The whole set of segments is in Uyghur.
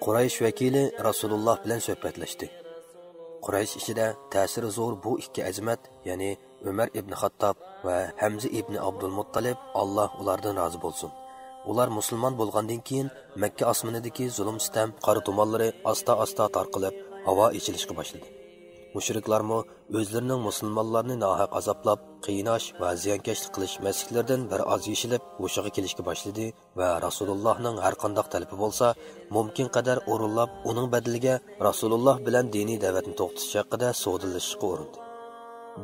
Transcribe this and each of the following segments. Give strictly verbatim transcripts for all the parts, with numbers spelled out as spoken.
قۇرەيش ۋەكىلى رەسۇلۇللاھ بىلەن سۆھبەتلەشتى. قۇرەيش ئىچىدە تەسىرى زور بۇ ئىككى ئەزىمەت، يەنى ئۆمەر ئىبنى خاتتاب ۋە ھەمزە ئىبنى ئابدۇلمۇتتەلىب، ئاللاھ ئۇلاردىن رازى بولسۇن. ئۇلار مۇسۇلمان بولغاندىن كېيىن، مەككە ئاسمىنىدىكى زۇلۇم-سىتەم قارا تۇمانلىرى ئاستا-ئاستا تارقىلىپ، ھاۋا ئېچىلىشقا باشلىدى. مۇشرىكلارمۇ ئۆزلىرىنىڭ مۇسۇلمانلارنى ناھەق ئازابلاپ، قىيناش ۋە زىيانكەشلىك قىلىش مەسلىكلىرىدىن بىر ئاز يېشىلىپ، ھوشىغا كېلىشكە باشلىدى ۋە رەسۇلۇللاھنىڭ ھەر قانداق تەلىپى بولسا، مۇمكىن قەدەر ئورۇنلاپ، ئۇنىڭ بەدىلىگە رەسۇلۇللاھ بىلەن دىنىي دەۋەتنى توختىتىش ھەققىدە سودىلىشىشقا ئۇرۇندى.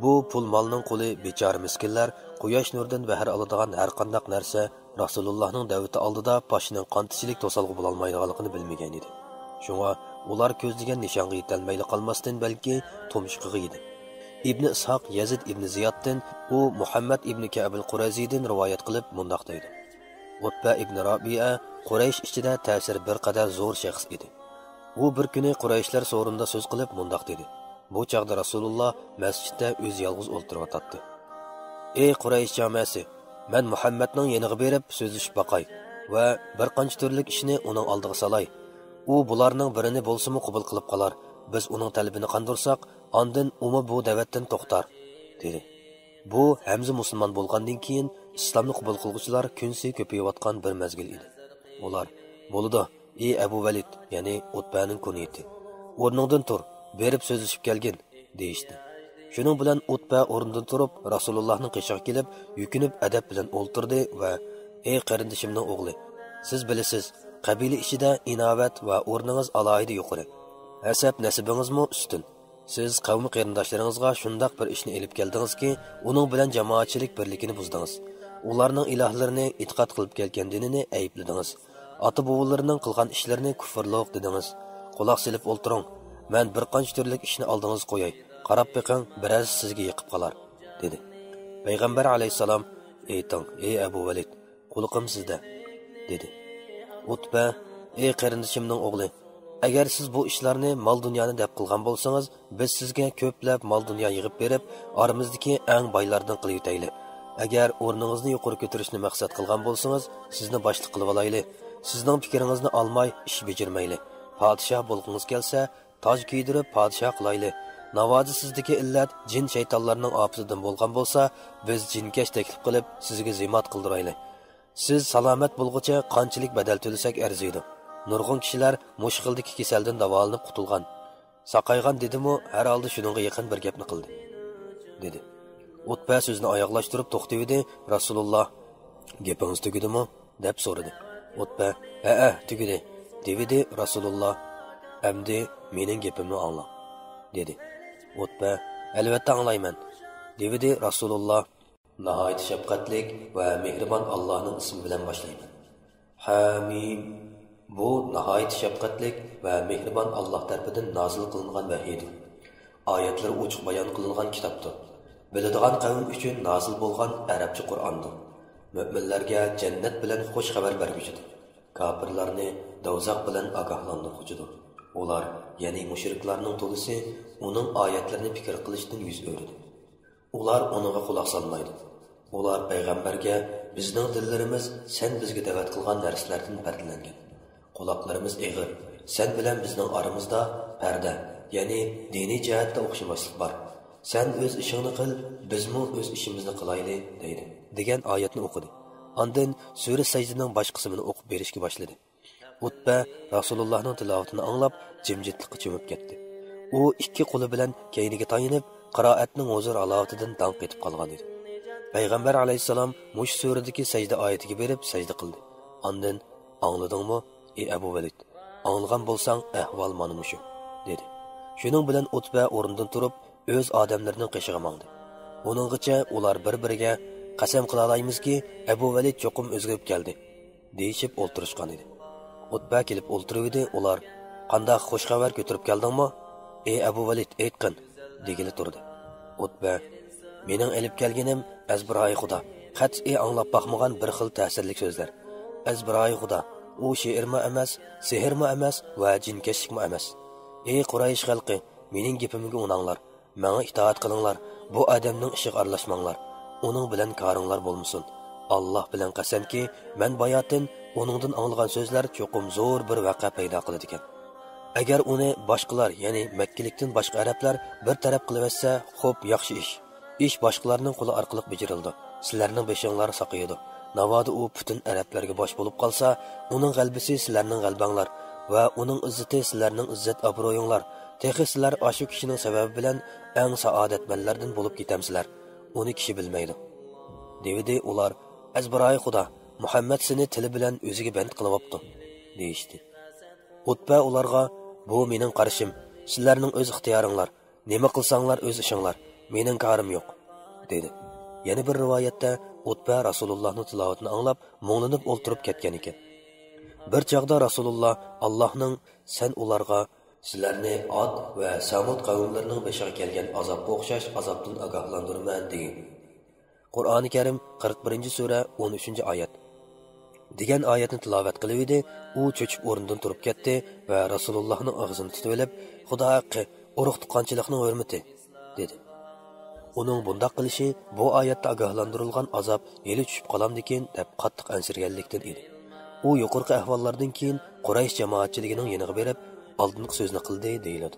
بۇ پۇل مالنىڭ قۇلى بىچارە مىسكىنلەر قۇياش نۇرىدىن بەھر ئالىدىغان ھەر قانداق نەرسە رەسۇلۇللاھنىڭ دەۋىتى ئالدىدا پاشىنىڭ قانتىسىلىك توسالغۇ بولالمايدىغانلىقىنى بىلمىگەن ئىدى. شۇڭا ئۇلار كۆزلىگەن نىشانغا يېتەلمەيلا قالماستىن، بەلكى تۇمشۇقىغا يېدى. ئىبنى ئىسھاق يەزىد ئىبنى زىيادتىن، ئۇ مۇھەممەد ئىبنى كەئبىل قۇرەيزىدىن رىۋايەت قىلىپ مۇنداق دەيدۇ: ئۇتبە ئىبنى رابىئە قۇرەيش ئىچىدە تەسىرى بىر قەدەر زور شەخس ئىدى. ئۇ بىر كۈنى قۇرەيشلەر سورۇنىدا سۆز قىلىپ مۇنداق دېدى. بۇ چاغدا رەسۇلۇللاھ مەسچىتتە ئۆزى يالغۇز ئولتۇرۇۋاتاتتى. ئەي قۇرەيش جامەسى! مەن مۇھەممەدنىڭ يېنىغا بېرىپ سۆزلىشىپ باقاي ۋە بىر قانچە تۈرلۈك ئىشنى ئۇنىڭ ئالدىغا سالاي. ئۇ بۇلارنىڭ بىرىنى بولسىمۇ قوبۇل قىلىپ قالار. بىز ئۇنىڭ تەلىپىنى قاندۇرساق، ئاندىن ئۇمۇ بۇ دەۋەتتىن توختار، دېدى. بۇ ھەمزە مۇسۇلمان بولغاندىن كېيىن ئىسلامنى قوبۇل قىلغۇچىلار كۈنسېرى كۆپىيىۋاتقان بىر مەزگىل ئىدى. ئۇلار، بولىدۇ، ئى ئەبۇ ۋەلىد، يەنى ئۇتبەنىڭ كۇنيىتى، ئورنۇڭدىن تۇر، بېرىپ سۆزلىشىپ كەلگىن، دېيىشتى. شۇنىڭ بىلەن ئۇتبە ئورنىدىن تۇرۇپ، رەسۇلۇللاھنىڭ قېشىغا كېلىپ، يۈكۈنۈپ ئەدەپ بىلەن ئولتۇردى ۋە، ئەي قېرىندىشىمنىڭ ئوغلى، سىز بىلىسىز، قەبىلە ئىچىدە ئىناۋەت ۋە ئورنىڭىز ئالاھىدە يۇقىرى. ھەسەب نەسىبىڭىزمۇ ئۈستۈن. سىز قەۋمى قېرىنداشلىرىڭىزغا شۇنداق بىر ئىشنى ئېلىپ كەلدىڭىزكى، ئۇنىڭ بىلەن جامائەتچىلىك بىرلىكىنى بۇزدىڭىز. ئۇلارنىڭ ئىلاھلىرىنى ئېتىقاد قىلىپ كەلگەن دىنىنى ئەيىبلىدىڭىز. ئاتا-بوۋىلىرىنىڭ قىلغان ئىشلىرىنى كۇفرلۇق دېدىڭىز. قۇلاق سېلىپ ئولتۇرۇڭ. مەن بىر قانچە تۈرلۈك ئىشنى ئالدىڭىزغا قوياي. قاراپ بېقىڭ، بىرەرسى سىزگە يېقىپ قالار، دېدى. پەيغەمبەر ئەلەيھىسسالام، ئېيتىڭ، ئەي ئەبۇ ۋەلىد، قۇلىقىم سىزدە، دېدى. ئۇتبە، ئەي قېرىندىشىمنىڭ ئوغلى، ئەگەر سىز بۇ ئىشلارنى مال-دۇنيانى دەپ قىلغان بولسىڭىز، بىز سىزگە كۆپلەپ مال-دۇنيا يىغىپ بېرىپ، ئارىمىزدىكى ئەڭ بايلاردىن قىلىۋېتەيلى. ئەگەر ئورنىڭىزنى يۇقىرى كۆتۈرۈشنى مەقسەت قىلغان بولسىڭىز، سىزنى باشلىق قىلىۋالايلى. سىزنىڭ پىكرىڭىزنى ئالماي ئىش بېجىرمەيلى. پادىشاھ بولغۇڭىز كەلسە، تاج كىيدۈرۈپ پادىشاھ قىلايلى. ناۋادا سىزدىكى ئىللەت جىن-شەيتانلارنىڭ ئاپىتىدىن بولغان بولسا، بىز جىنكەش تەكلىپ قىلىپ، سىزگە زىمات قىلدۇرايلى. سىز سالامەت بولغۇچە قانچىلىك بەدەل تۆلىسەك ئەرزىيدۇ. نۇرغۇن كىشىلەر مۇشۇ خىلدىكى كېسەلدىن داۋالىنىپ قۇتۇلغان. ساقايغان دېدىمۇ، ھەر ھالدا شۇنىڭغا يېقىن بىر گەپنى قىلدى، دېدى. ئۇتبە سۆزىنى ئاياغلاشتۇرۇپ توختىۋىدى، رەسۇلۇللا، گېپىڭىز تۈگىدىمۇ؟ دەپ سورىدى. ئۇتبە، ھەئە، تۈگىدى، دېۋىدى. رەسۇلۇللا، ئەمدى مېنىڭ گېپىمنى ئاڭلاڭ، دېدى. ئۇتبە، ئەلۋەتتە ئاڭلايمەن، دېۋىدى. رەسۇلۇللا، ناھايىتى شەپقەتلىك ۋە مېھرىبان ئاللاھنىڭ ئىسمى بىلەن باشلايمەن. ھەمىم. بۇ ناھايىتى شەپقەتلىك ۋە مېھرىبان ئاللاھ تەرىپىدىن نازىل قىلىنغان ۋەھىيدۇر. ئايەتلىرى ئوچۇق بايان قىلىنغان كىتابتۇر. بىلىدىغان قەۋم ئۈچۈن نازىل بولغان ئەرەبچە قۇرئاندۇر. مۆمىنلەرگە جەننەت بىلەن خۇش خەۋەر بەرگۈچىدۇر. كاپىرلارنى دوزاخ بىلەن ئاگاھلاندۇرغۇچىدۇر. ئۇلار، يەنى مۇشرىكلارنىڭ تولىسى ئۇنىڭ ئايەتلىرىنى پىكىر قىلىشتىن يۈز ئۆرۈدى. ئۇلار ئۇنىڭغا قۇلاق سالمايدۇ. ئۇلار پەيغەمبەرگە، بىزنىڭ دىللىرىمىز سەن بىزگە دەۋەت قىلغان نەرسىلەردىن پەردىلەنگەن. قۇلاقلىرىمىز ئېغىر. سەن بىلەن بىزنىڭ ئارىمىزدا پەردە، يەنى دىنىي جەھەتتە ئوخشىماسلىق بار. سەن ئۆز ئىشىڭنى قىل، بىزمۇ ئۆز ئىشىمىزنى قىلايلى، دەيدۇ، دېگەن ئايەتنى ئوقۇدى. ئاندىن سۈرە سەجدىنىڭ باش قىسمىنى ئوقۇپ بېرىشكە باشلىدى. ئۇتبە رەسۇلۇللانىڭ تىلاۋىتىنى ئاڭلاپ، جىمجىتلىققا چۆمۈپ كەتتى. ئۇ ئىككى قولى بىلەن كەينىگە تايىنىپ، قىرائەتنىڭ ھۇزۇر ھالاۋىتىدىن داڭ قېتىپ قالغان ئىدى. پەيغەمبەر ئەلەيھىسسالام مۇشۇ سۈرىدىكى سەجدە ئايىتىگە بېرىپ سەجدە قىلدى. ئاندىن، ئاڭلىدىڭمۇ، ئى ئەبۇ ۋەلىد؟ ئاڭلىغان بولساڭ، ئەھۋال مانا مۇشۇ، دېدى. شۇنىڭ بىلەن ئۇتبە ئورنىدىن تۇرۇپ، ئۆز ئادەملىرىنىڭ قېشىغا ماڭدى. ئۇنىڭغىچە ئۇلار بىر-بىرىگە، قەسەم قىلالايمىزكى، ئەبۇ ۋەلىد چوقۇم ئۆزگىرىپ كەلدى، دېيىشىپ ئولتۇرۇشقان ئىدى. ئۇتبە كېلىپ ئولتۇرۇۋىدى، ئۇلار، قانداق، خۇش خەۋەر كۆتۈرۈپ كەلدىڭمۇ؟ ئى ئەبۇ ۋەلىد، ئېيتقىن، دېگىلى تۇردى. ئۇتبە، مېنىڭ ئېلىپ كەلگىنىم ئەزبىرايى خۇدا، قەتئىي ئاڭلاپ باقمىغان بىر خىل تەسىرلىك سۆزلەر. ئەزبىرايى خۇدا، ئۇ شېئىرمۇ ئەمەس، سېھىرمۇ ئەمەس ۋە جىنكەشلىكمۇ ئەمەس. ئى قۇرەيش خەلقى، مېنىڭ گېپىمگە ئۇناڭلار. ماڭا ئىتائەت قىلىڭلار، بۇ ئادەمنىڭ ئىشىغا ئارىلاشماڭلار، ئۇنىڭ بىلەن كارىڭلار بولمىسۇن. ئاللاھ بىلەن قەسەمكى، مەن باياتىن ئۇنىڭدىن ئاڭلىغان سۆزلەر چوقۇم زور بىر ۋەقە پەيدا قىلىدىكەن. ئەگەر ئۇنى باشقىلار، يەنى مەككىلىكتىن باشقا ئەرەبلەر بىر تەرەپ قىلىۋەتسە، خوپ، ياخشى ئىش. ئىش باشقىلارنىڭ قولى ئارقىلىق بېجىرىلىدۇ. سىلەرنىڭ بېشىڭلار ساقىيىدۇ. ناۋادا ئۇ پۈتۈن ئەرەبلەرگە باش بولۇپ قالسا، ئۇنىڭ غەلىبىسى سىلەرنىڭ غەلىبەڭلار ۋە ئۇنىڭ ئىززىتى سىلەرنىڭ ئىززەت-ئابرۇيۇڭلار. تېخى سىلەر ئاشۇ كىشىنىڭ سەۋەبى بىلەن ئەڭ سائادەتمەنلەردىن بولۇپ كېتەمسىلەر. ئۇنى كىشى بىلمەيدۇ. دېۋىدى ئۇلار، ئەزبىرايى خۇدا، مۇھەممەد سېنى تىلى بىلەن ئۆزىگە بەند قىلىۋاپتۇ، دېيىشتى. ئۇتبە ئۇلارغا، بۇ مېنىڭ قارىشىم، سىلەرنىڭ ئۆز ئىختىيارىڭلار، نېمە قىلساڭلار ئۆز ئىشىڭلار، مېنىڭ كارىم يوق، دېدى. يەنە بىر رىۋايەتتە ئۇتبە رەسۇلۇللاھنىڭ تىلاۋىتىنى ئاڭلاپ، مۇڭلىنىپ ئولتۇرۇپ كەتكەن ئىكەن. بىر چاغدا رەسۇلۇللا ئاللاھنىڭ، سەن ئۇلارغا، سىلەرنى ئاد ۋە سەمۇد قەۋملىرىنىڭ بېشىغا كەلگەن ئازابقا ئوخشاش ئازابتىن ئاگاھلاندۇرىمەن، دېگەن. قۇرئانى كەرىم، قىرىق بىرىنچى سۈرە، ئون ئۈچىنچى ئايەت. دېگەن ئايەتنى تىلاۋەت قىلىۋىدى، ئۇ چۆچۈپ ئورنىدىن تۇرۇپ كەتتى ۋە رەسۇلۇللاھنىڭ ئېغىزىنى تۇتۇۋېلىپ، خۇدا ھەققى، ئۇرۇق-تۇغقانچىلىقنىڭ ھۆرمىتى، دېدى. ئۇنىڭ بۇنداق قىلىشى بۇ ئايەتتە ئاگاھلاندۇرۇلغان ئازاب ھېلى چۈشۈپ قالامدىكىن دەپ قاتتىق ئەنسىرىگەنلىكتىن ئىدى. ئۇ يۇقىرىقى ئەھۋاللاردىن كېيىن قۇرەيش جامائەتچىلىكىنىڭ يېنىغا بېرىپ، ئالدىنقى سۆزنى قىلدى، دېيىلىدۇ.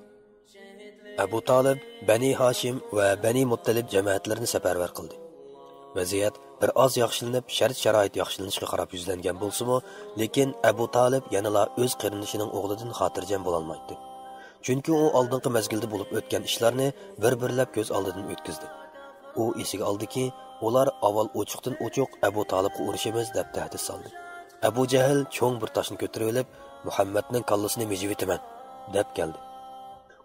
ئەبۇ تالىب بەنى ھاشىم ۋە بەنى مۇتتەلىب جەمەتلىرىنى سەپەرۋەر قىلدى. ۋەزىيەت بىر ئاز ياخشىلىنىپ، شەرت-شارائىت ياخشىلىنىشقا قاراپ يۈزلەنگەن بولسىمۇ، لېكىن ئەبۇ تالىب يەنىلا ئۆز قېرىندىشىنىڭ ئوغلىدىن خاتىرجەم بولالمايتتى. چۈنكى ئۇ ئالدىنقى مەزگىلدە بولۇپ ئۆتكەن ئىشلارنى بىر-بىرلەپ كۆز ئالدىدىن ئۆتكۈزدى. ئۇ ئېسىگە ئالدىكى، ئۇلار ئاۋۋال ئوچۇقتىن ئوچۇق ئەبۇ تالىپقا ئۇرۇشىمىز دەپ تەھدىت سالدى. ئەبۇ جەھىل چوڭ بىر تاشنى كۆتۈرۈۋېلىپ، مۇھەممەدنىڭ كاللىسىنى مىجىۋېتىمەن، دەپ كەلدى.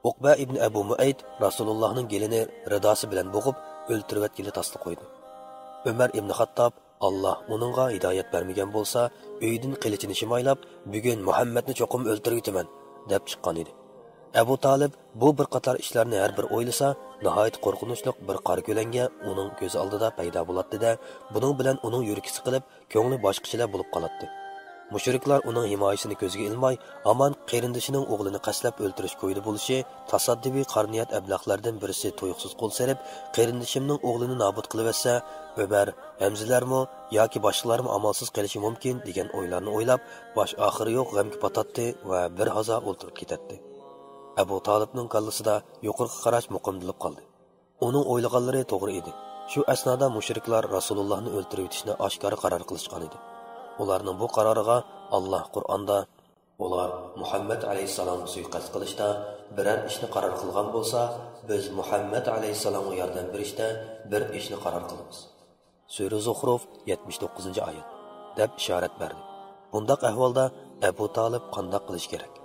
ئۇقبە ئىبن ئەبۇ مۇئەيت رەسۇلۇللاھنىڭ گېلىنى رىداسى بىلەن بوغۇپ، ئۆلتۈرۈۋەتكىلى تاسلا قويدى. ئۆمەر ئىبن خاتتاب، ئاللا ئۇنىڭغا ھىدايەت بەرمىگەن بولسا، ئۆيىدىن قىلىچىنى شىمايلاپ، بۈگۈن مۇھەممەدنى چوقۇم ئۆلتۈرۈۋېتىمەن، دەپ چىققان ئىدى. ئەبۇ تالىپ بۇ بىر قاتار ئىشلارنى ھەر بىر ئويلىسا، ناھايىتى قورقۇنچلۇق بىر قارا كۆلەڭگە ئۇنىڭ كۆز ئالدىدا پەيدا بولاتتى-دە، بۇنىڭ بىلەن ئۇنىڭ يۈرىكى سىقىلىپ، كۆڭلى باشقىچىلا بولۇپ قالاتتى. مۇشرىكلار ئۇنىڭ ھىمايىسىنى كۆزگە ئىلماي، ھامان قېرىندىشىنىڭ ئوغلىنى قەستلەپ ئۆلتۈرۈش كويىدا بولۇشى، تاسادىپىي قارا نىيەت ئەبلەخلەردىن بىرسى تۇيۇقسىز قول سېلىپ، قېرىندىشىمنىڭ ئوغلىنى نابۇت قىلىۋەتسە، ئۆمەر، ھەمزىلەرمۇ ياكى باشقىلارمۇ ئامالسىز قېلىشى مۇمكىن، دېگەن ئويلارنى ئويلاپ، باش ئاخىرى يوق غەمگە پاتاتتى ۋە بىر ھازا ئولتۇرۇپ كېتەتتى. ئەبۇ تالىپنىڭ كاللىسىدا يۇقىرىقى قاراش مۇقىمدىلىپ قالدى. ئۇنىڭ ئويلىغانلىرى توغرا ئىدى. شۇ ئەسنادا مۇشرىكلار رەسۇلۇللاھنى ئۆلتۈرۈۋېتىشنى ئاشكارا قارار قىلىشقانىدى. ئۇلارنىڭ بۇ قارارىغا ئاللا قۇرئاندا، ئۇلار مۇھەممەد ئەلەيھىسسالامغا سۇيىقەست قىلىشتا، بىرەر ئىشنى قارار قىلغان بولسا، بىز مۇھەممەد ئەلەيھىسسالامغا ياردەم بېرىشتە بىر ئىشنى قارار قىلىمىز. سۈرە زۇخرۇف، يەتمىش توققۇزىنچى ئايەت، دەپ ئىشارەت بەردى. بۇنداق ئەھۋالدا ئەبۇ تالىپ قانداق قىلىش كېرەك؟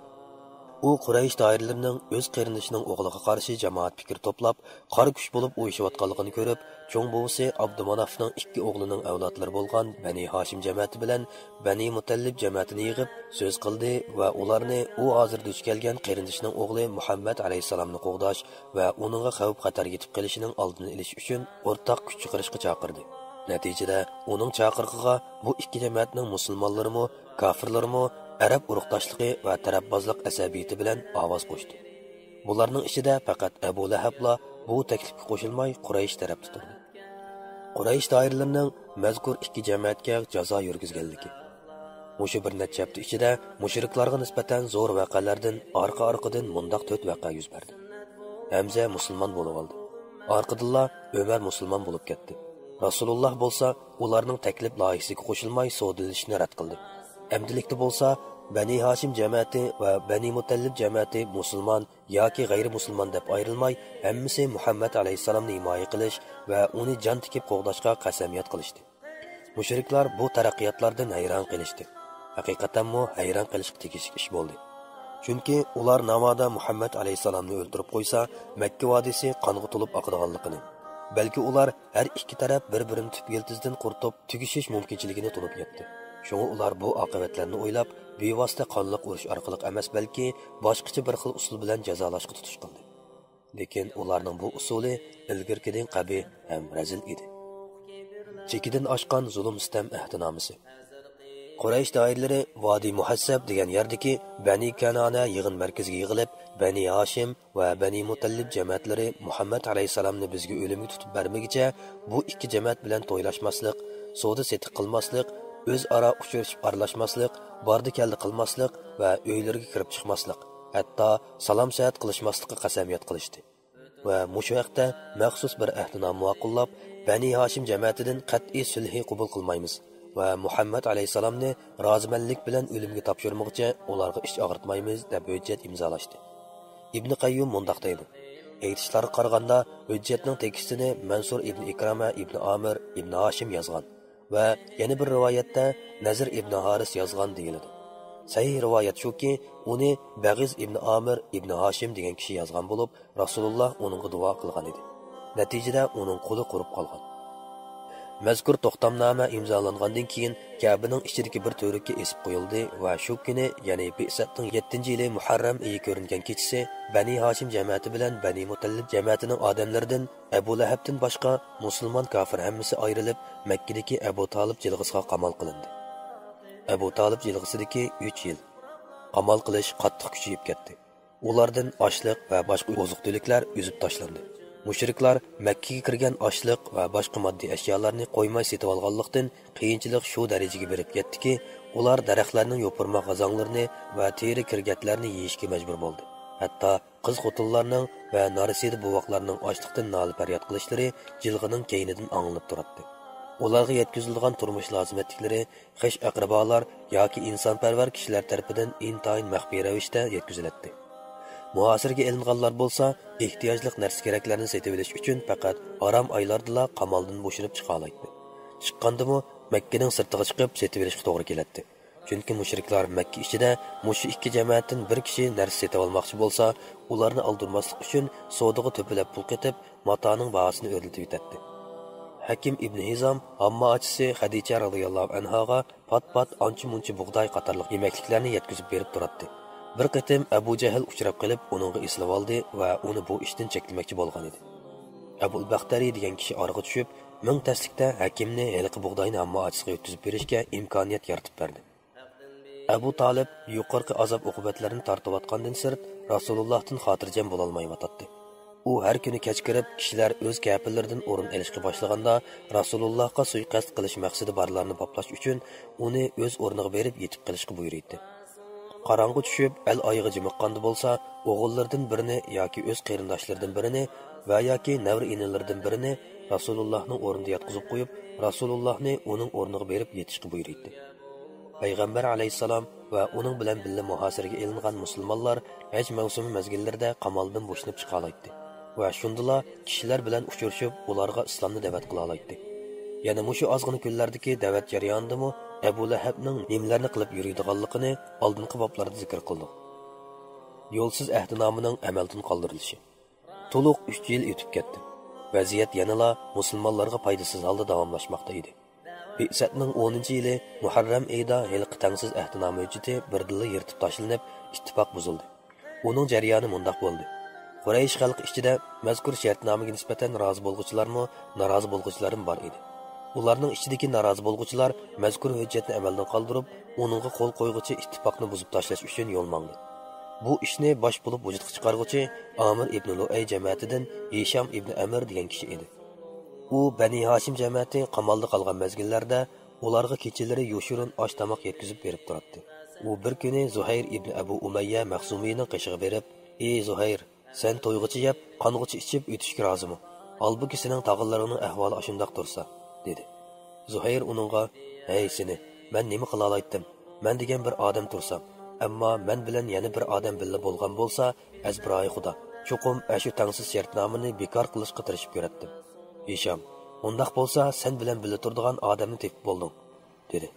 ئۇ قۇرەيش دائىرىلىرىنىڭ ئۆز قېرىندىشىنىڭ ئوغلىغا قارشى جامائەت پىكىر توپلاپ، قارا كۈچ بولۇپ ئۇيۇشۇۋاتقانلىقىنى كۆرۈپ، چوڭ بوۋىسى ئابدۇمانافنىڭ ئىككى ئوغلىنىڭ ئەۋلادلىرى بولغان بەنى ھاشىم جەمەتى بىلەن بەنى مۇتەللىپ جەمەتىنى يىغىپ سۆز قىلدى ۋە ئۇلارنى ئۇ ھازىر دۇچ كەلگەن قېرىندىشىنىڭ ئوغلى مۇھەممەد ئەلەيھىسسالامنى قوغداش ۋە ئۇنىڭغا خەۋپ-خەتەر يېتىپ قېلىشىنىڭ ئالدىنى ئېلىش ئۈچۈن ئورتاق كۈچ چىقىرىشقا چاقىردى. نەتىجىدە، ئۇنىڭ چاقىرىقىغا بۇ ئىككى جەمەتنىڭ مۇسۇلمانلىرىمۇ، كاپىرلىرىمۇ ئەرەب ئۇرۇقداشلىقى ۋە تەرەپبازلىق ئەسەبىيىتى بىلەن ئاۋاز قوشتى. بۇلارنىڭ ئىچىدە پەقەت ئەبۇ لەھەبلا بۇ تەكلىپكە قوشۇلماي، قۇرەيش تەرەپتە تۇردى. قۇرەيش دائىرىلىرىنىڭ مەزكۇر ئىككى جەمەتكە جازا يۈرگۈزگەنلىكى. مۇشۇ بىر نەچچە ھەپتە ئىچىدە مۇشرىكلارغا نىسبەتەن زور ۋەقەلەردىن ئارقا-ئارقىدىن مۇنداق تۆت ۋەقە يۈز بەردى. ھەمزە مۇسۇلمان بولۇۋالدى. ئارقىدىنلا ئۆمەر مۇسۇلمان بولۇپ كەتتى. رەسۇلۇللاھ بولسا ئۇلارنىڭ تەكلىپ لايىھىسىگە قوشۇلماي سودىلىشىشنى رەت قىلدى. ئەمدىلىكتە بولسا بەنى ھاشىم جەمەتى ۋە بەنى مۇتەللىپ جەمەتى مۇسۇلمان ياكى غەيرىي مۇسۇلمان دەپ ئايرىلماي، ھەممىسى مۇھەممەد ئەلەيھىسسالامنى ھىمايە قىلىش ۋە ئۇنى جان تىكىپ قوغداشقا قەسەمياد قىلىشتى. مۇشرىكلار بۇ تەرەققىياتلاردىن ھەيران قېلىشتى. ھەقىقەتەنمۇ ھەيران قېلىشقا تېگىشلىك ئىش بولدى. چۈنكى ئۇلار ناۋادا مۇھەممەد ئەلەيھىسسالامنى ئۆلتۈرۈپ قويسا، مەككە ۋادىسى قانغا تولۇپ ئاقىدىغانلىقىنى، بەلكى ئۇلار ھەر ئىككى تەرەپ بىر-بىرىنى تۈپ يىلتىزىدىن قۇرۇتۇپ تۈگىشىش مۇمكىنچىلىكىنى تونۇپ يەتتى. شۇڭا ئۇلار بۇ ئاقىۋەتلەرنى ئويلاپ، بىۋاسىتە قانلىق ئۇرۇش ئارقىلىق ئەمەس، بەلكى باشقىچە بىر خىل ئۇسۇل بىلەن جازالاشقا تۇتۇش قىلدى. لېكىن ئۇلارنىڭ بۇ ئۇسۇلى ئىلگىرىكىدىن قەبىھ ھەم رەزىل ئىدى. چېكىدىن ئاشقان زۇلۇم-سىتەم ئەھدىنامىسى. قۇرەيش دائىرىلىرى ۋادى مۇھەسسەب دېگەن يەردىكى بەنى كەنانە يىغىن مەركىزىگە يىغىلىپ، بەنى ھاشىم ۋە بەنى مۇتەللىپ جەمەتلىرى مۇھەممەد ئەلەيھىسسالامنى بىزگە ئۆلۈمگە تۇتۇپ بەرمىگىچە، بۇ ئىككى جەمەت بىلەن تويلاشماسلىق، سودا-سېتىق قىلماسلىق، ئۆزئارا ئۇچرىشىپ ئارىلاشماسلىق، باردى-كەلدى قىلماسلىق ۋە ئۆيلىرىگە كىرىپ چىقماسلىق، ھەتتا سالام-سەئەت قىلىشماسلىققا قەسەمياد قىلىشتى. ۋە مۇشۇ ھەقتە مەخسۇس بىر ئەھدىنامە ماقۇللاپ، بەنى ھاشىم جەمەتىدىن قەتئىي سۈلھى قوبۇل قىلمايمىز ۋە مۇھەممەد ئەلەيھىسسالامنى رازىمەنلىك بىلەن ئۆلۈمگە تاپشۇرمىغۇچە ئۇلارغا ئىچ ئاغرىتمايمىز، دەپ ھۆججەت ئىمزالاشتى. ئىبنى قەييۇم مۇنداق دەيدۇ: ئېيتىشلارغا قارىغاندا، ھۆججەتنىڭ تېكىستىنى مەنسۇر ئىبنى ئىكرامە ئىبنى ئامىر ئىبنى ھاشىم يازغان. ۋە يەنە بىر رىۋايەتتە نەزىر ئىبنى ھارىس يازغان دېيىلىدۇ. سەھىھ رىۋايەت شۇكى، ئۇنى بەغىز ئىبنى ئامىر ئىبنى ھاشىم دېگەن كىشى يازغان بولۇپ، رەسۇلۇللا ئۇنىڭغا دۇئا قىلغان ئىدى. نەتىجىدە ئۇنىڭ قولى قۇرۇپ قالغان. مەزكۇر توختامنامە ئىمزالانغاندىن كېيىن، كەبىنىڭ ئىچىدىكى بىر تۈۋرۈككە ئېسىپ قويۇلدى ۋە شۇ كۈنى، يەنى بىئسەتنىڭ يەتتىنچى يىلى مۇھەررەم ئېيى كۆرۈنگەن كېچىسى بەنى ھاشىم جەمەتى بىلەن بەنى مۇتەللىپ جەمەتىنىڭ ئادەملىرىدىن ئەبۇ لەھەبتىن باشقا مۇسۇلمان كاپىر ھەممىسى ئايرىلىپ، مەككىدىكى ئەبۇ تالىپ جىلغىسىغا قامال قىلىندى. ئەبۇ تالىپ جىلغىسىدىكى ئۈچ يىل. قامال قىلىش قاتتىق كۈچىيىپ كەتتى. ئۇلاردىن ئاشلىق ۋە باشقا ئوزۇق-تۈلۈكلەر ئۈزۈپ تاشلاندى. مۇشرىكلار مەككىگە كىرگەن ئاشلىق ۋە باشقا ماددىي ئەشيالارنى قويماي سېتىۋالغانلىقتىن، قىيىنچىلىق شۇ دەرىجىگە بېرىپ يەتتىكى، ئۇلار دەرەخلەرنىڭ يوپۇرماق غازاڭلىرىنى ۋە تېرە كىرگەكلەرنى يېيىشكە مەجبۇر بولدى. ھەتتا قىز-خوتۇنلارنىڭ ۋە نارەسىدە بوۋاقلارنىڭ ئاچلىقتىن نالە-پەرياد قىلىشلىرى جىلغىنىڭ كەينىدىن ئاڭلىنىپ تۇراتتى. ئۇلارغا يەتكۈزۈلىدىغان تۇرمۇش لازىمەتلىكلىرى خېش-ئەقرىبالار ياكى ئىنسانپەرۋەر كىشىلەر تەرىپىدىن ئىنتايىن مەخپىي رەۋىشتە يەتكۈزۈلەتتى. مۇھاسىرىگە ئېلىنغانلار بولسا ئېھتىياجلىق نەرسە-كېرەكلەرنى سېتىۋېلىش ئۈچۈن پەقەت ھارام ئايلاردىلا قامالدىن بوشىنىپ چىقالايتتى. چىققاندىمۇ مەككىنىڭ سىرتىغا چىقىپ سېتىۋېلىشقا توغرا كېلەتتى. چۈنكى مۇشرىكلار مەككە ئىچىدە مۇشۇ ئىككى جەمەتتىن بىر كىشى نەرسە سېتىۋالماقچى بولسا، ئۇلارنى ئالدۇرماسلىق ئۈچۈن سودىغا تۆپىلەپ پۇل قېتىپ، ماتانىڭ باھاسىنى ئۆرلىتىۋېتەتتى. ھەكىم ئىبنى ھىزام ھامما ئاچىسى خەدىچە رازىياللاھۇ ئەنھاغا پات-پات ئانچە-مۇنچە بۇغداي قاتارلىق يېمەكلىكلەرنى يەتكۈزۈپ بېرىپ تۇراتتى. بىر قېتىم ئەبۇ جەھىل ئۇچراپ قېلىپ، ئۇنىڭغا ئېسىلىۋالدى ۋە ئۇنى بۇ ئىشتىن چەكلىمەكچى بولغانىدى. ئەبۇل باختەرى دېگەن كىشى ئارىغا چۈشۈپ، مىڭ تەسلىكتە ھەكىمنى ھېلىقى بۇغداينى ھامما ئاچىسىغا يەتكۈزۈپ بېرىشكە ئىمكانىيەت يارىتىپ بەردى. ئەبۇ تالىپ يۇقىرىقى ئازاب-ئوقۇبەتلەرنى تارتىۋاتقاندىن سىرت، رەسۇلۇللاھتىن خاتىرجەم بولالمايۋاتاتتى. ئۇ ھەر كۈنى كەچ كىرىپ، كىشىلەر ئۆز كەپىللىرىدىن ئورۇن ئېلىشقا باشلىغاندا، رەسۇلۇللاھقا سۇيىقەست قىلىش مەقسىتى بارلارنى باپلاش ئۈچۈن ئۇنى ئۆز ئورنىغا بېرىپ يېتىپ قېلىشقا بۇيرۇيتتى. قاراڭغۇ چۈشۈپ، ئەل ئايىغى جىمىققاندا بولسا، ئوغۇللىرىدىن بىرىنى ياكى ئۆز قېرىنداشلىرىدىن بىرىنى ۋە ياكى نەۋرە-ئىنىلىرىدىن بىرىنى رەسۇلۇللاھنىڭ ئورنىدا ياتقۇزۇپ قويۇپ، رەسۇلۇللاھنى ئۇنىڭ ئورنىغا بېرىپ يېتىشقا بۇيرۇيتتى. پەيغەمبەر ئەلەيھىسسالام ۋە ئۇنىڭ بىلەن بىللە مۇھاسىرىگە ئېلىنغان مۇسۇلمانلار ھەج مەۋسۇمى مەزگىللىرىدە قامالدىن بوشىنىپ چىقالايتتى ۋە شۇندىلا كىشىلەر بىلەن ئۇچرىشىپ، ئۇلارغا ئىسلامنى دەۋەت قىلالايتتى. يەنە مۇشۇ ئازغىنە كۈنلەردىكى دەۋەت جەريانىدىمۇ ئەبۇ لەھەبنىڭ نېمىلەرنى قىلىپ يۈرىدىغانلىقىنى ئالدىنقى بابلاردا زىكىر قىلدۇق. يولسىز ئەھدىنامىنىڭ ئەمەلدىن قالدۇرۇلۇشى. تولۇق ئۈچ يىل ئۆتۈپ كەتتى. ۋەزىيەت يەنىلا مۇسۇلمانلارغا پايدىسىز ھالدا داۋاملاشماقتا ئىدى. بىئسەتنىڭ ئونىنچى يىلى مۇھەررەم ئېيىدا ھېلىقى تەڭسىز ئەھدىنامە ھۆججىتى بىردىنلا يىرتىپ تاشلىنىپ، ئىتتىپاق بۇزۇلدى. ئۇنىڭ جەريانى مۇنداق بولدى. قۇرەيش خەلقى ئىچىدە مەزكۇر شەرتنامىگە نىسبەتەن رازى بولغۇچىلارمۇ، نارازى بولغۇچىلارمۇ بار ئىدى. ئۇلارنىڭ ئىچىدىكى نارازى بولغۇچىلار مەزكۇر ھۆججەتنى ئەمەلدىن قالدۇرۇپ، ئۇنىڭغا قول قويغۇچە ئىتتىپاقنى بۇزۇپ تاشلاش ئۈچۈن يول ماڭدى. بۇ ئىشنى باش بولۇپ ۋۇجۇدقا چىقارغۇچى ئامىر ئىبنى لۇئەي جەمەتىدىن ھىشام ئىبنى ئەمىر دېگەن كىشى ئىدى. ئۇ بەنى ھاشىم جەمەتى قامالدا قالغان مەزگىللەردە ئۇلارغا كېچىلىرى يوشۇرۇن ئاش-تاماق يەتكۈزۈپ بېرىپ تۇراتتى. ئۇ بىر كۈنى زۇھەير ئىبنى ئەبۇ ئۇمەييە مەخزۇمىينىڭ قېشىغا بېرىپ، ئى زۇھەير، سەن تويغۇچە يەپ، قانغۇچە ئىچىپ ئۆتۈشكە رازىمۇ؟ ھالبۇكى، سېنىڭ تاغىلىرىڭنىڭ ئەھۋالى ئاشۇنداق تۇرسا، دېدى. زۇھەير ئۇنىڭغا، ھەي سېنى، مەن نېمە قىلالايتتىم؟ مەن دېگەن بىر ئادەم تۇرسام، ئەمما مەن بىلەن يەنە بىر ئادەم بىللە بولغان بولسا، ئەزبىرايى خۇدا، چوقۇم ئەشۇ تەڭسىز شەرتنامىنى بىكار قىلىشقا تىرىشىپ كۆرەتتىم. ھىشام، ئۇنداق بولسا، سەن بىلەن بىللە تۇرىدىغان ئادەمنى تېپىپ بولدۇڭ، دېدى.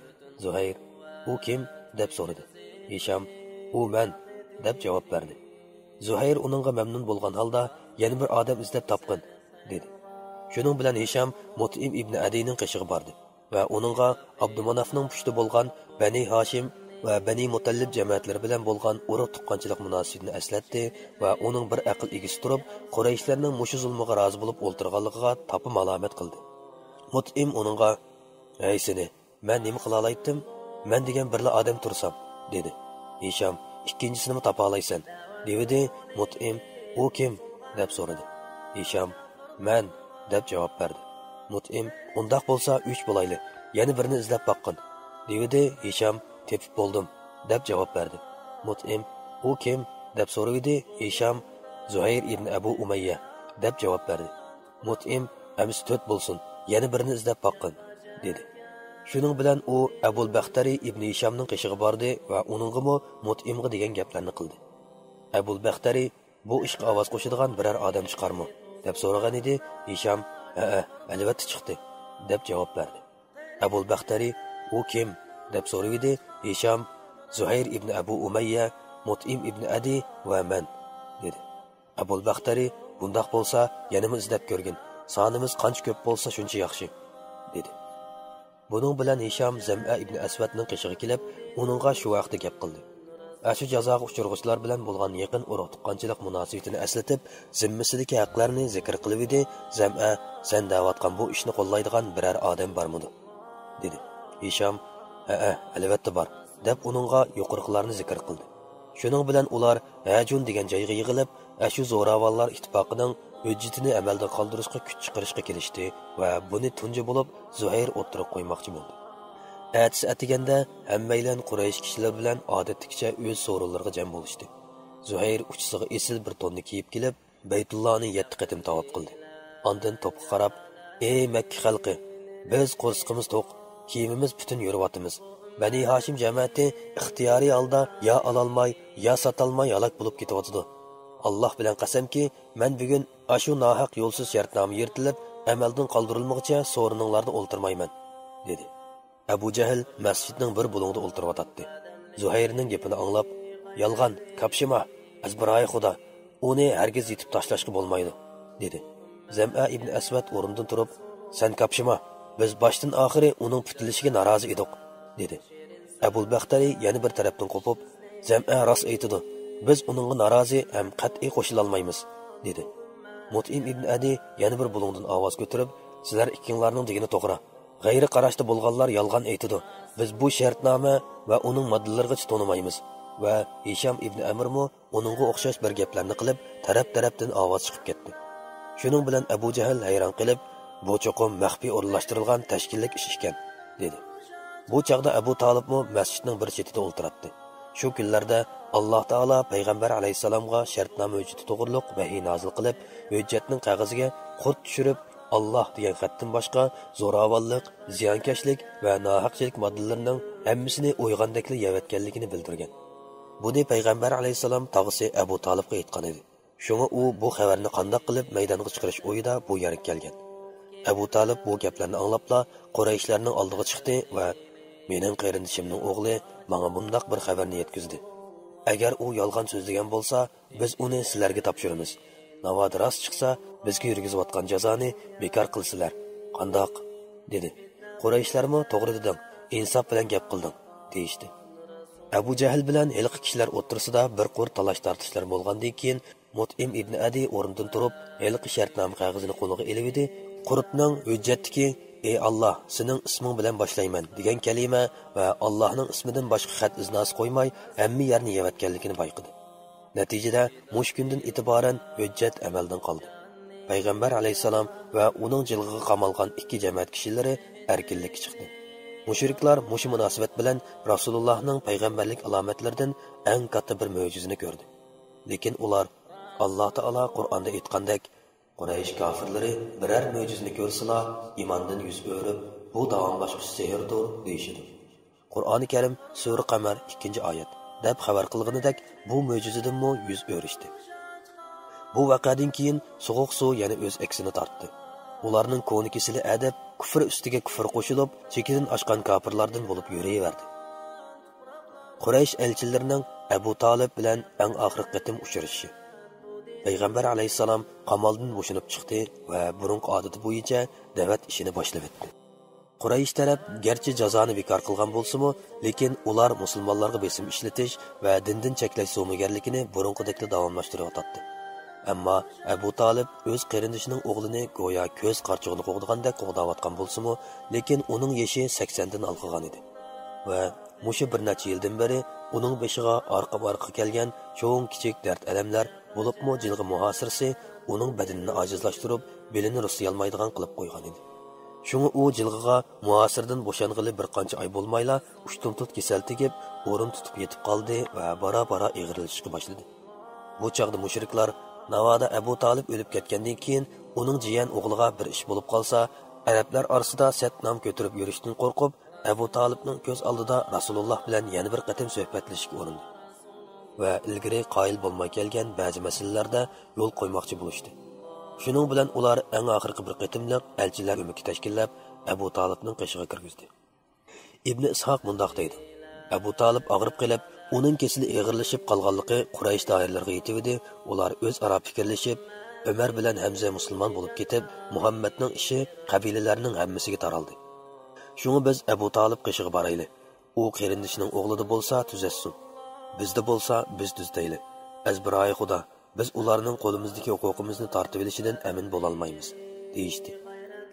زۇھەير، ئۇ كىم؟ دەپ سورىدى. ھىشام، ئۇ مەن، دەپ جاۋاب بەردى. زۇھەير ئۇنىڭغا مەمنۇن بولغان ھالدا، يەنە بىر ئادەم ئىزدەپ تاپقىن، دېدى. شۇنىڭ بىلەن ھىشام مۇتئىم ئىبنى ئەدىينىڭ قېشىغا باردى ۋە ئۇنىڭغا ئابدۇمانافنىڭ پۇشتى بولغان بەنى ھاشىم ۋە بەنى مۇتەللىپ جەمەتلىرى بىلەن بولغان ئۇرۇق-تۇغقانچىلىق مۇناسىۋىتىنى ئەسلەتتى ۋە ئۇنىڭ بىر ئەقىل ئىگىسى تۇرۇپ، قۇرەيشلەرنىڭ مۇشۇ زۇلمىغا رازى بولۇپ ئولتۇرغانلىقىغا تاپا مالامەت قىلدى. مۇتئىم ئۇنىڭغا، ھەي سېنى، مەن نېمە قىلالايتتىم؟ مەن دېگەن بىرلا ئادەم تۇرسام، دېدى. ھىشام، ئىككىنچىسىنىمۇ تاپالايسەن، دېۋىدى. مۇتئىم، ئۇ كىم؟ دەپ سورىدى. ھىشام، مەن، دەپ جاۋاب بەردى. مۇتئىم، ئۇنداق بولسا ئۈچ بولايلى، يەنە بىرنى ئىزدەپ باققىن، دېۋىدى. ھىشام: «تېپىپ بولدۇم» دەپ جاۋاب بەردى. مۇتئىم: «ئۇ كىم؟» دەپ سورىۋىدى. ھىشام: «زۇھەير ئىبن ئەبۇ ئۇمەييە» دەپ جاۋاب بەردى. مۇتئىم: «ئەمىسە تۆت بولسۇن، يەنە بىرنى ئىزدەپ باققىن» دېدى. شۇنىڭ بىلەن ئۇ ئەبۇل بەختەرى ئىبن ھىشامنىڭ قېشىغا باردى ۋە ئۇنىڭغىمۇ مۇتئىمغا دېگەن گەپلەرنى قىلدى. ئەبۇل بەختەرى: «بۇ ئىشقا ئاۋاز قوشىدىغان بىرەر ئادەم چىقارمۇ؟» دەپ سورىغان ئىدى. ھىشام: «ھەئە، ئەلۋەتتە چىقتى» دەپ جاۋاب بەردى. ئەبۇل بەختەرى: «ئۇ كىم؟» دەپ سورىۋىدى. ھىشام: «زۇھەير ئىبن ئەبۇ ئۇمەييە، مۇتئىم ئىبن ئەدى ۋە مەن» دېدى. ئەبۇل بەختەرى: «بۇنداق بولسا، يەنىمۇ ئىزدەپ كۆرگىن، سانىمىز قانچە كۆپ بولسا، شۇنچە ياخشى» دېدى. بۇنىڭ بىلەن ھىشام زەمئە ئىبن ئەسۋەدنىڭ قېشىغا كېلىپ، ئۇنىڭغا شۇ ھەقتە گەپ قىلدى. ئاشۇ جازاغا ئۇچرىغۇچىلار بىلەن بولغان يېقىن ئۇرۇق-تۇغقانچىلىق مۇناسىۋىتىنى ئەسلىتىپ، زىممىسىدىكى ھەقلەرنى زىكىر قىلىۋىدى. زەمئە: «سەن دەۋاتقان بۇ ئىشنى قوللايدىغان بىرەر ئادەم بارمىدۇ؟» دېدى. ھىشام: «ھەئە، ئەلۋەتتە بار» دەپ، ئۇنىڭغا يۇقىرىقىلارنى زىكىر قىلدى. شۇنىڭ بىلەن ئۇلار ھەجۇن دېگەن جايغا يىغىلىپ، ئاشۇ زوراۋانلار ئىتتىپاقىنىڭ ھۆججىتىنى ئەمەلدىن قالدۇرۇشقا كۈچ چىقىرىشقا كېلىشتى ۋە بۇنى تۇنجى بولۇپ زۇھەير ئوتتۇرىغا قويماقچى بولدى. ئەتىسى ئەتىگەندە ھەممەيلەن قۇرەيش كىشىلىرى بىلەن ئادەتتىكىچە ئۆز سورۇنلىرىغا جەم بولۇشتى. زۇھەير ئۇچىسىغا ئېسىل بىر توننى كىيىپ كېلىپ، بەيتۇللانى يەتتە قېتىم تاۋاپ قىلدى. ئاندىن توپقا قاراپ: «ئەي مەككە خەلقى، بىز قورسىقىمىز توق، كىيىمىمىز پۈتۈن يۈرۈۋاتىمىز. بەنى ھاشىم جەمەتى ئىختىيارىي ھالدا يا ئالالماي، يا ساتالماي ھالاك بولۇپ كېتىۋاتىدۇ. ئاللاھ بىلەن قەسەمكى، مەن بۈگۈن ئاشۇ ناھەق يولسىز شەرتنامە يىرتىلىپ، ئەمەلدىن قالدۇرۇلمىغۇچە سورۇنۇڭلاردا ئولتۇرمايمەن» دېدى. ئەبۇ جەھىل مەسچىتنىڭ بىر بۇلۇڭىدا ئولتۇرۇۋاتاتتى. زۇھەيرنىڭ گېپىنى ئاڭلاپ: «يالغان، كاپشىما، ئەزبىرايى خۇدا، ئۇنى ھەرگىز يېتىپ تاشلاشقا بولمايدۇ» دېدى. زەمئە ئىبن ئەسۋەد ئورنىدىن تۇرۇپ: «سەن كاپشىما، بىز باشتىن ئاخىرى ئۇنىڭ پۈتۈلۈشىگە نارازى ئىدۇق» دېدى. ئەبۇل بەختەرى يەنە بىر تەرەپتىن قوپۇپ: «زەمئە راست ئېيتىدۇ، بىز ئۇنىڭغا نارازى ھەم قەتئىي قوشۇلالمايمىز» دېدى. مۇتئىم ئىبن ئەدى يەنە بىر بۇلۇڭدىن ئاۋاز كۆتۈرۈپ: «سىلەر ئىككىڭلارنىڭ دېگىنى توغرا. غەيرىي قاراشتا بولغانلار يالغان ئېيتىدۇ. بىز بۇ شەرتنامە ۋە ئۇنىڭ ماددىلىرىغىچە تونۇمايمىز» ۋە ھىشام ئىبن ئەمىرمۇ ئۇنىڭغا ئوخشاش بىر گەپلەرنى قىلىپ، تەرەپ-تەرەپتىن ئاۋاز چىقىپ كەتتى. شۇنىڭ بىلەن ئەبۇ جەھىل ھەيران قېلىپ: «بۇ چوقۇم مەخپىي ئورۇنلاشتۇرۇلغان تەشكىللىك ئىش ئىكەن» دېدى. بۇ چاغدا ئەبۇ تالىپمۇ مەسچىتنىڭ بىر چېتىدە ئولتۇراتتى. شۇ كۈنلەردە ئاللاھ تائالا پەيغەمبەر ئەلەيھىسسالامغا شەرتنامە ھۆججىتى توغرۇلۇق ۋەھىي نازىل قىلىپ، ھۆججەتنىڭ قەغىزىگە قۇرت چۈشۈرۈپ، «ئاللاھ» دېگەن خەتتىن باشقا زوراۋانلىق، زىيانكەشلىك ۋە ناھەقچىلىك ماددىلىرىنىڭ ھەممىسىنى ئويغاندەكلا يەۋەتكەنلىكىنى بىلدۈرگەن. بۇنى پەيغەمبەر ئەلەيھىسسالام تاغىسى ئەبۇ تالىپقا ئېيتقان ئىدى. شۇڭا ئۇ بۇ خەۋەرنى قانداق قىلىپ مەيدانغا چىقىرىش ئويىدا بۇ يەرگە كەلگەن. ئەبۇ تالىپ بۇ گەپلەرنى ئاڭلاپلا قۇرەيشلەرنىڭ ئالدىغا چىقتى ۋە: «مېنىڭ قېرىندىشىمنىڭ ئوغلى ماڭا مۇنداق بىر خەۋەرنى يەتكۈزدى. ئەگەر ئۇ يالغان سۆزلىگەن بولسا، بىز ئۇنى سىلەرگە تاپشۇرىمىز. ناۋادا راست چىقسا، بىزگە يۈرگۈزۈۋاتقان جازانى بىكار قىلىسىلەر. قانداق؟» دېدى. قۇرەيشلەرمۇ: «توغرا دېدىڭ، ئىنساپ بىلەن گەپ قىلدىڭ» دېيىشتى. ئەبۇ جەھىل بىلەن ھېلىقى كىشىلەر ئوتتۇرىسىدا بىر قۇر تالاش-تارتىشلار بولغاندىن كېيىن، مۇتئىم ئىبن ئەدى ئورنىدىن تۇرۇپ، ھېلىقى شەرتنامە قەغىزىنى قولىغا ئېلىۋىدى. قۇرتنىڭ ھۆججەتتىكى «ئەي ئاللاھ، سېنىڭ ئىسمىڭ بىلەن باشلايمەن» دېگەن كەلىمە ۋە ئاللاھنىڭ ئىسمىدىن باشقا خەت ئىزناسى قويماي، ھەممە يەرنى يەۋەتكەنلىكىنى بايقىدى. نەتىجىدە، مۇشۇ كۈندىن ئېتىبارەن ھۆججەت ئەمەلدىن قالدى. پەيغەمبەر ئەلەيھىسسالام ۋە ئۇنىڭ جىلغىغا قامالغان ئىككى جەمەت كىشىلىرى ئەركىنلىككە چىقتى. مۇشرىكلار مۇشۇ مۇناسىۋەت بىلەن رەسۇلۇللاھنىڭ پەيغەمبەرلىك ئالامەتلىرىدىن ئەڭ كاتتا بىر مۆجىزىنى كۆردى. لېكىن ئۇلار: «ئاللاھ تائالا قۇرئاندا ئېيتقاندەك، قۇرەيش كاپىرلىرى بىرەر مۆجىزىنى كۆرسىلا، ئىماندىن يۈز ئۆرۈپ، بۇ داۋاملاشقۇچ سېھىردۇر دېيىشىدۇ. قۇرئانى كەرىم سۈرە قەمەر ئىككىنچى ئايەت» دەپ خەۋەر قىلغىنىدەك، بۇ مۆجىزىدىنمۇ يۈز ئۆرۈشتى. بۇ ۋەقەدىن كېيىن سوغۇق سۇ يەنە ئۆز ئەكسىنى تارتتى. ئۇلارنىڭ كونا كېسىلى ئەدەپ، كۇفر ئۈستىگە كۇفر قوشۇلۇپ، چېكىدىن ئاشقان كاپىرلاردىن بولۇپ يۈرۈۋەردى. قۇرەيش ئەلچىلىرىنىڭ ئەبۇ تالىپ بىلەن ئەڭ ئاخىرقى قېتىم ئۇچرىشىشى. پەيغەمبەر ئەلەيھىسسالام قامالدىن بوشىنىپ چىقتى ۋە بۇرۇنقى ئادىتى بويىچە دەۋەت ئىشىنى باشلىۋەتتى. قۇرەيش تەرەپ گەرچە جازانى بىكار قىلغان بولسىمۇ، لېكىن ئۇلار مۇسۇلمانلارغا بېسىم ئىشلىتىش ۋە دىندىن چەكلەش زومىگەرلىكىنى بۇرۇنقىدەكلا داۋاملاشتۇرۇۋاتاتتى. ئەمما ئەبۇ تالىپ ئۆز قېرىندىشىنىڭ ئوغلىنى گويا كۆز قارىچۇقىنى قوغدىغاندەك قوغداۋاتقان بولسىمۇ، لېكىن ئۇنىڭ يېشى سەكسەندىن ھالقىغان ئىدى. ۋە مۇشۇ بىر نەچچە يىلدىن بېرى ئۇنىڭ بېشىغا ئارقىمۇ ئارقا كەلگەن چوڭ-كىچىك دەرد-ئەلەملەر، بولۇپمۇ جىلغا مۇھاسىرىسى ئۇنىڭ بەدىنىنى ئاجىزلاشتۇرۇپ، بېلىنى رۇسلىيالمايدىغان قىلىپ قويغان ئىدى. شۇڭا ئۇ جىلغىغا مۇھاسىرىدىن بوشانغىلى بىر قانچە ئاي بولمايلا ئۇشتۇمتۇت كېسەل تېگىپ، ئورۇن تۇتۇپ يېتىپ قالدى ۋە بارا-بارا ئېغىرلىشىشقا باشلىدى. بۇ چاغدا مۇشرىكلار، ناۋادا ئەبۇ تالىپ ئۆلۈپ كەتكەندىن كېيىن، ئۇنىڭ جىيەن ئوغلىغا بىر ئىش بولۇپ قالسا، ئەرەبلەر ئارىسىدا سەت نام كۆتۈرۈپ يۈرۈشتىن قورقۇپ، ئەبۇ تالىپنىڭ كۆز ئالدىدا رەسۇلۇللاھ بىلەن يەنە بىر قېتىم سۆھبەتلىشىشكە ئۇرۇندى ۋە ئىلگىرى قايىل بولماي كەلگەن بەزى مەسىلىلەردە يول قويماقچى بولۇشتى. شۇنىڭ بىلەن ئۇلار ئەڭ ئاخىرقى بىر قېتىملىق ئەلچىلەر ئۆمىكى تەشكىللەپ، ئەبۇ تالىپنىڭ قېشىغا كىرگۈزدى. ئىبنى ئىسھاق مۇنداق دەيدۇ: ئەبۇ تالىپ ئاغرىپ قېلىپ، ئۇنىڭ كېسىلى ئېغىرلىشىپ قالغانلىقى قۇرەيش دائىرىلىرىغا يېتىۋىدى، ئۇلار ئۆزئارا پىكىرلىشىپ، ئۆمەر بىلەن ھەمزە مۇسۇلمان بولۇپ كېتىپ، مۇھەممەدنىڭ ئىشى قەبىلىلەرنىڭ ھەممىسىگە تارالدى. شۇڭا بىز ئەبۇ تالىپ قېشىغا بارايلى. ئۇ قېرىندىشىنىڭ ئوغلىدا بولسا تۈزەتسۇن. بىزدە بولسا بىز تۈزىتەيلى. ئەزبىرايى خۇدا، بىز ئۇلارنىڭ قولىمىزدىكى ھوقۇقىمىزنى تارتىۋېلىشىدىن ئەمىن بولالمايمىز، دېيىشتى.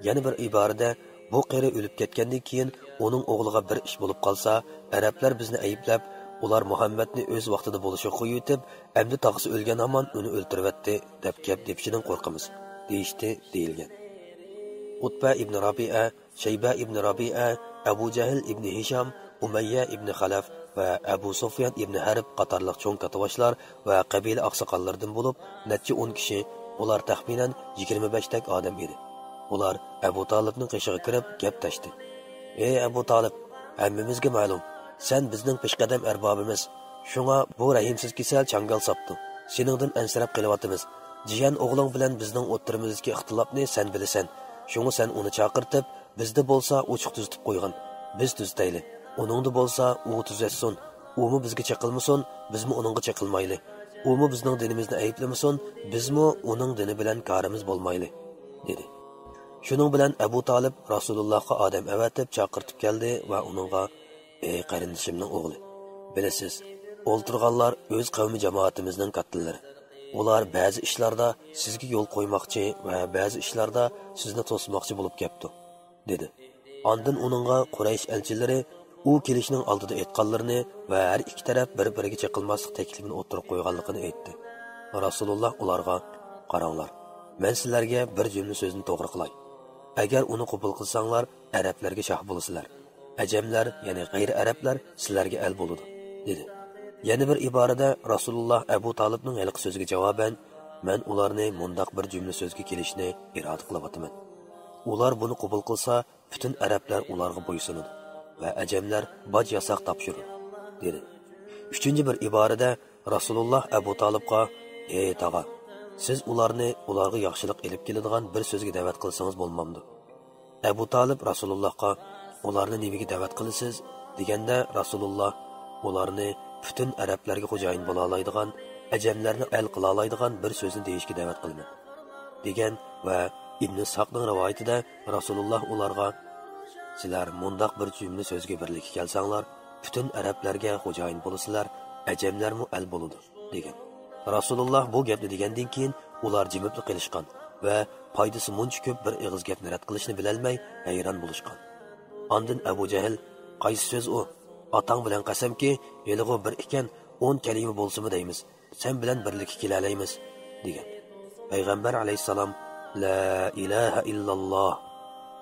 يەنە بىر ئىبارىدە، بۇ قېرى ئۆلۈپ كەتكەندىن كېيىن ئۇنىڭ ئوغلىغا بىر ئىش بولۇپ قالسا، ئەرەبلەر بىزنى ئەيىبلەپ، ئۇلار مۇھەممەدنى ئۆز ۋاقتىدا بولۇشىغا قويۇۋېتىپ، ئەمدى تاغىسى ئۆلگەن ھامان ئۇنى ئۆلتۈرۈۋەتتى، دەپ گەپ تېپىشىدىن قورقىمىز، دېيىشتى، دېيىلگەن. ئۇتبە ئىبنى رابىئە، شەيبە ئىبنى رابىئە، ئەبۇ جەھىل ئىبنى ھىشام، ئۇمەييە ئىبنى خەلەف ۋە ئەبۇ سۇفيان ئىبنى ھەرب قاتارلىق چوڭ كاتتىباشلار ۋە قەبىلە ئاقساقاللىرىدىن بولۇپ نەچچە ئون كىشى، ئۇلار تەخمىنەن يىگىرمە بەشتەك ئادەم ئىدى. ئۇلار ئەبۇ تالىپنىڭ قېشىغا كىرىپ گەپ تەشتى. ئەي ئەبۇ تالىپ، ھەممىمىزگە مەلۇم، سەن بىزنىڭ پېشقەدەم ئەربابىمىز. شۇڭا بۇ رەھىمسىز كېسەل چاڭگال ساپتۇ. سېنىڭدىن ئەنسىرەپ قېلىۋاتىمىز. جىيەن ئوغلۇڭ بىلەن بىزنىڭ ئوتتۇرىمىزدىكى ئىختىلاپنى سەن بىلىسەن. شۇڭا سەن ئۇنى چاقىرتىپ، بىزدە بولسا ئوچۇق تۈزىتىپ قويغىن. بىز تۈزىتەيلى. ئۇنىڭدا بولسا ئۇ تۈزەتسۇن. ئۇمۇ بىزگە چېقىلمىسۇن، بىزمۇ ئۇنىڭغا چېقىلمايلى. ئۇمۇ بىزنىڭ دىنىمىزنى ئەيىبلىمىسۇن، بىزمۇ ئۇنىڭ دىنى بىلەن كارىمىز بولمايلى، دېدى. شۇنىڭ بىلەن ئەبۇ تالىپ رەسۇلۇللاھقا ئادەم ئەۋەتىپ چاقىرتىپ كەلدى ۋە ئۇنىڭغا، ئەي قېرىندىشىمنىڭ ئوغلى، بىلىسىز، ئولتۇرغانلار ئۆز قەۋمى جامائىتىمىزنىڭ كاتتىلىرى. ئۇلار بەزى ئىشلاردا سىزگە يول قويماقچى ۋە بەزى ئىشلاردا سىزنى توسماقچى بولۇپ كەپتۇ، دېدى. ئاندىن ئۇنىڭغا قۇرەيش ئەلچىلىرى ئۇ كېلىشنىڭ ئالدىدا ئېيتقانلىرىنى ۋە ھەر ئىككى تەرەپ بىر-بىرىگە چېقىلماسلىق تەكلىپىنى ئوتتۇرىغا قويغانلىقىنى ئېيتتى. رەسۇلۇللاھ ئۇلارغا، قاراڭلار، مەن سىلەرگە بىر جۈملە سۆزنى توغرا قىلاي. ئەگەر ئۇنى قوبۇل قىلساڭلار، ئەرەبلەرگە شاھ بولىسىلەر. ئەجەملەر، يەنى غەيرىي ئەرەبلەر سىلەرگە ئەل بولىدۇ، دېدى. يەنە بىر ئىبارىدە رەسۇلۇللاھ ئەبۇ تالىپنىڭ ھېلىقى سۆزىگە جاۋابەن، مەن ئۇلارنى مۇنداق بىر جۈملە سۆزگە كېلىشنى ئىرادە قىلىۋاتىمەن. ئۇلار بۇنى قوبۇل قىلسا، پۈتۈن ئەرەبلەر ئۇلارغا بويسۇنىدۇ ۋە ئەجەملەر باج ياساق تاپشۇرىدۇ، دېدى. ئۈچىنچى بىر ئىبارىدە رەسۇلۇللاھ ئەبۇ تالىپقا، ئەي تاغا، سىز ئۇلارنى ئۇلارغا ياخشىلىق ئېلىپ كېلىدىغان بىر سۆزگە دەۋەت قىلسىڭىز بولمامدۇ؟ ئەبۇ تالىپ رەسۇلۇللاھقا، ئۇلارنى نېمىگە دەۋەت قىلىسىز؟ دېگەندە، رەسۇلۇللاھ، ئۇلارنى پۈتۈن ئەرەبلەرگە خوجايىن بولالايدىغان، ئەجەملەرنى ئەل قىلالايدىغان بىر سۆزنى دېيىشكە دەۋەت قىلىمەن، دېگەن ۋە ئىبن ئىسھاقنىڭ رىۋايىتىدە رەسۇلۇللاھ ئۇلارغا، سىلەر مۇنداق بىر جۈملە سۆزگە بىرلىككە كەلسەڭلار، پۈتۈن ئەرەبلەرگە خوجايىن بولىسىلەر، ئەجەملەرمۇ ئەل بولىدۇ، دېگەن. رەسۇلۇللاھ بۇ گەپنى دېگەندىن كېيىن، ئۇلار جىمىپلا قېلىشقان ۋە پايدىسى مۇنچە كۆپ بىر ئېغىز گەپنى رەت قىلىشنى بىلەلمەي ھەيران بولۇشقان. ئاندىن ئەبۇ جەھىل، قايسى سۆز ئۇ؟ ئاتاڭ بىلەن قەسەمكى، ھېلىغۇ بىر ئىكەن، ئون كەلىمە بولسىمۇ دەيمىز، سەن بىلەن بىرلىككە كېلەلەيمىز، دېگەن. پەيغەمبەر ئەلەيھىسسالام، لا ئىلاھە ئىللاللاھ،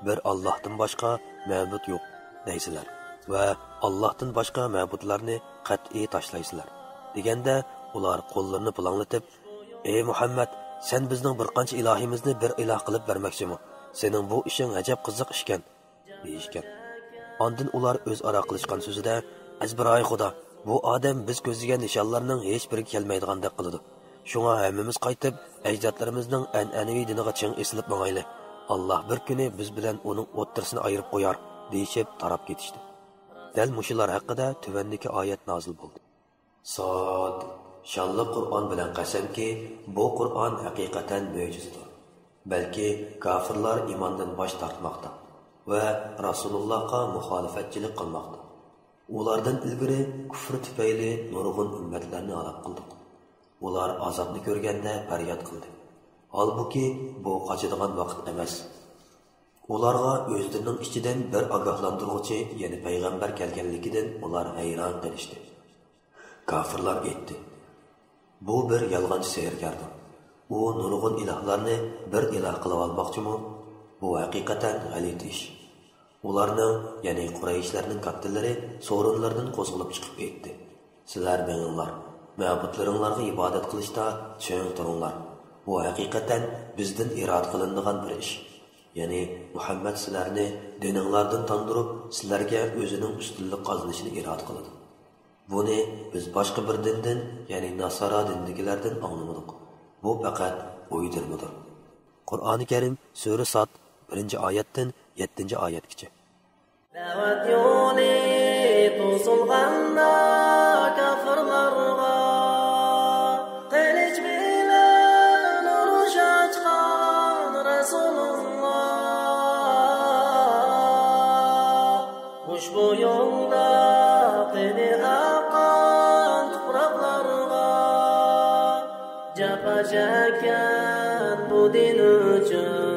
بىر ئاللاھتىن باشقا مەبۇد يوق، دەيسىلەر ۋە ئاللاھتىن باشقا مەبۇدلارنى قەتئىي تاشلايسىلەر، دېگەندە، ئۇلار قوللىرىنى پۇلاڭلىتىپ، ئەي مۇھەممەد، سەن بىزنىڭ بىر قانچە ئىلاھىمىزنى بىر ئىلاھ قىلىپ بەرمەكچىمۇ؟ سېنىڭ بۇ ئىشىڭ ئەجەب قىزىق ئىشكەن، دېيىشكەن. ئاندىن ئۇلار ئۆزئارا قىلىشقان سۆزىدە، ئەزبىرايى خۇدا، بۇ ئادەم بىز كۆزلىگەن نىشانلارنىڭ ھېچبىرىگە كەلمەيدىغاندەك قىلىدۇ. شۇڭا ھەممىمىز قايتىپ، ئەجدادلىرىمىزنىڭ ئەنئەنىۋى دىنىغا چىڭ ئېسىلىپ ماڭايلى. ئاللاھ بىر كۈنى بىز بىلەن ئۇنىڭ ئوتتۇرىسىنى ئايرىپ قويار، دېيىشىپ تاراپ كېتىشتى. دەل مۇشۇلار ھەققىدە تۆۋەندىكى ئايەت نازىل بولدى. ساد، شانلىق قۇرئان بىلەن قەسەمكى، بۇ قۇرئان ھەقىقەتەن مۆجىزىدۇر. بەلكى كاپىرلار ئىماندىن باش تارتماقتا ۋە رەسۇلۇللاھقا مۇخالىپەتچىلىك قىلماقتا. ئۇلاردىن ئىلگىرى كۇفرى تۈپەيلى نۇرغۇن ئۈممەتلەرنى ھالاك قىلدۇق. ئۇلار ئازابنى كۆرگەندە پەرياد قىلدى. ھالبۇكى، بۇ قاچىدىغان ۋاقىت ئەمەس. ئۇلارغا ئۆزلىرىنىڭ ئىچىدىن بىر ئاگاھلاندۇرغۇچى، يەنى پەيغەمبەر كەلگەنلىكىدىن ئۇلار ھەيران قېلىشتى. كاپىرلار ئېيتتى، بۇ بىر يالغانچى سېھىرگەردۇر. ئۇ نۇرغۇن ئىلاھلارنى بىر ئىلاھ قىلىۋالماقچىمۇ؟ بۇ ھەقىقەتەن غەلىتە ئىش. ئۇلارنىڭ، يەنى قۇرەيشلەرنىڭ كاتتىلىرى سورۇنلىرىدىن قوزغىلىپ چىقىپ ئېيتتى: سىلەر مېڭىڭلار، مەبۇدلىرىڭلارغا ئىبادەت قىلىشتا چىڭ تۇرۇڭلار. بۇ ھەقىقەتەن بىزدىن ئىرادە قىلىنىدىغان بىر ئىش. يەنى مۇھەممەد سىلەرنى دىنىڭلاردىن تاندۇرۇپ، سىلەرگە ئۆزىنىڭ ئۈستۈنلۈك قازىنىشىنى ئىرادە قىلىدۇ. بۇنى بىز باشقا بىر دىندىن، يەنى ناسارا دىنىدىكىلەردىن ئاڭلىمىدۇق. بۇ پەقەت ئويدۇرمىدۇر. قۇرئانى كەرىم، سۈرە ساد، بىرىنچى ئايەتتىن يەتتىنچى ئايەتكىچە. دەۋەت يولى توسۇلغاندا كاپىرلارغا، قىلىچ بىلەن ئۇرۇش ئاچقان رەسۇلۇللا. ئۇشبۇ يولدا قېنى ئاققان تۇپراقلارغا، جاپا چەككەن بۇ دىن ئۈچۈن